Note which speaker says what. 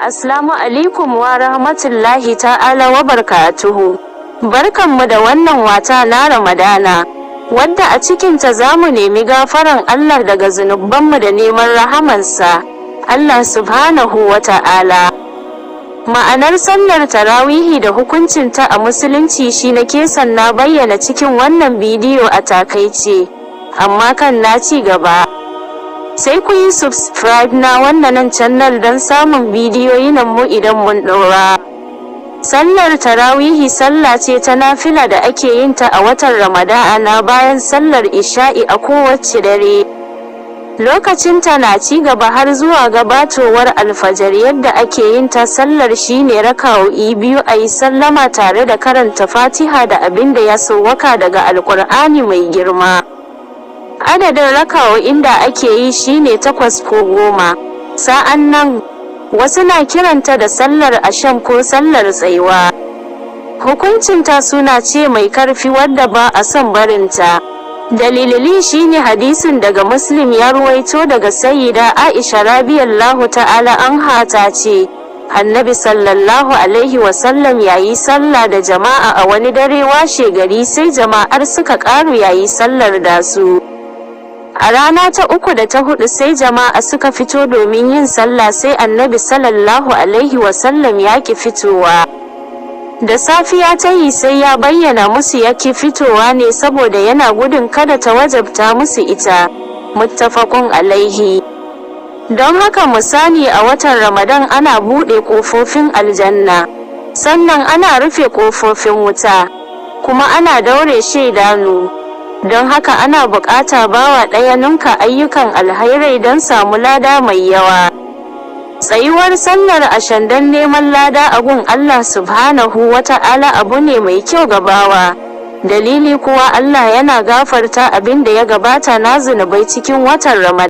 Speaker 1: Assalamu alaikum wa rahmatullahi ta'ala wa barkatuhu. Barkanmu da wannan wata na Ramadana, wadda a cikinta za mu nemi gafaran Allah daga zunubanmu da neman rahamansa, Allah subhanahu wa ta'ala. Ma'anar sallar tarawihi da hukuncinta a Musulunci shi nake son na bayyana cikin wannan bidiyo a takaice, amma kan na ci gaba, sai ku yi subscribe na wannan channel don samun bidiyoyin mu idan mun ɗora. Sallar tarawihi sallah ce ta nafila da ake yin ta a watan Ramadana bayan sallar Isha'i a kowace dare. Lokacinta na ci gaba har zuwa gabatowar alfajar. Yadda ake yin ta sallar shine raka'o'i biyu, a yi sallama tare da karanta Fatiha da abin da ya sawwaka daga Alkur'ani mai girma. Adadin raka'o'in da ake yi shine 8 ko 10. Sa'an nan, wasu na kiranta da sallar asham ko sallar tsaiwa. Hukuncinta suna ce mai karfi wadda ba a son barinta. Dalili shine hadisin daga Muslim ya ruwaito daga Sayyida Aisha radiyallahu ta'ala anha, ta ce, Annabi sallallahu alaihi wasallam yayi sallah da jama'a a wani dare. Washe gari sai jama'ar suka ƙaru, yayi sallar da su. A rana ta uku da ta hudu sai jama'a suka fito domin yin sallah, sai Annabi sallallahu alaihi wasallam ya ki fitowa. Da safiya ta yi sai ya bayyana musu ya ki fitowa ne saboda yana gudun kada ta wajabta musu ita. Muttafaqun alaihi. Don haka mu sani, a watan Ramadan ana buɗe ƙofofin aljanna, sannan ana rufe ƙofofin wuta, kuma ana daure shaidanu. Don haka ana buƙata bawa ɗaya ninka ayyukan alhairai don samu lada mai yawa. Tsayuwar sallar ashan don neman lada a gun Allah subhanahu wa ta'ala abu ne mai kyau ga bawa. Dalili kuwa, Allah yana gafarta abin da ya gabata na zunubai cikin watan Ramadan.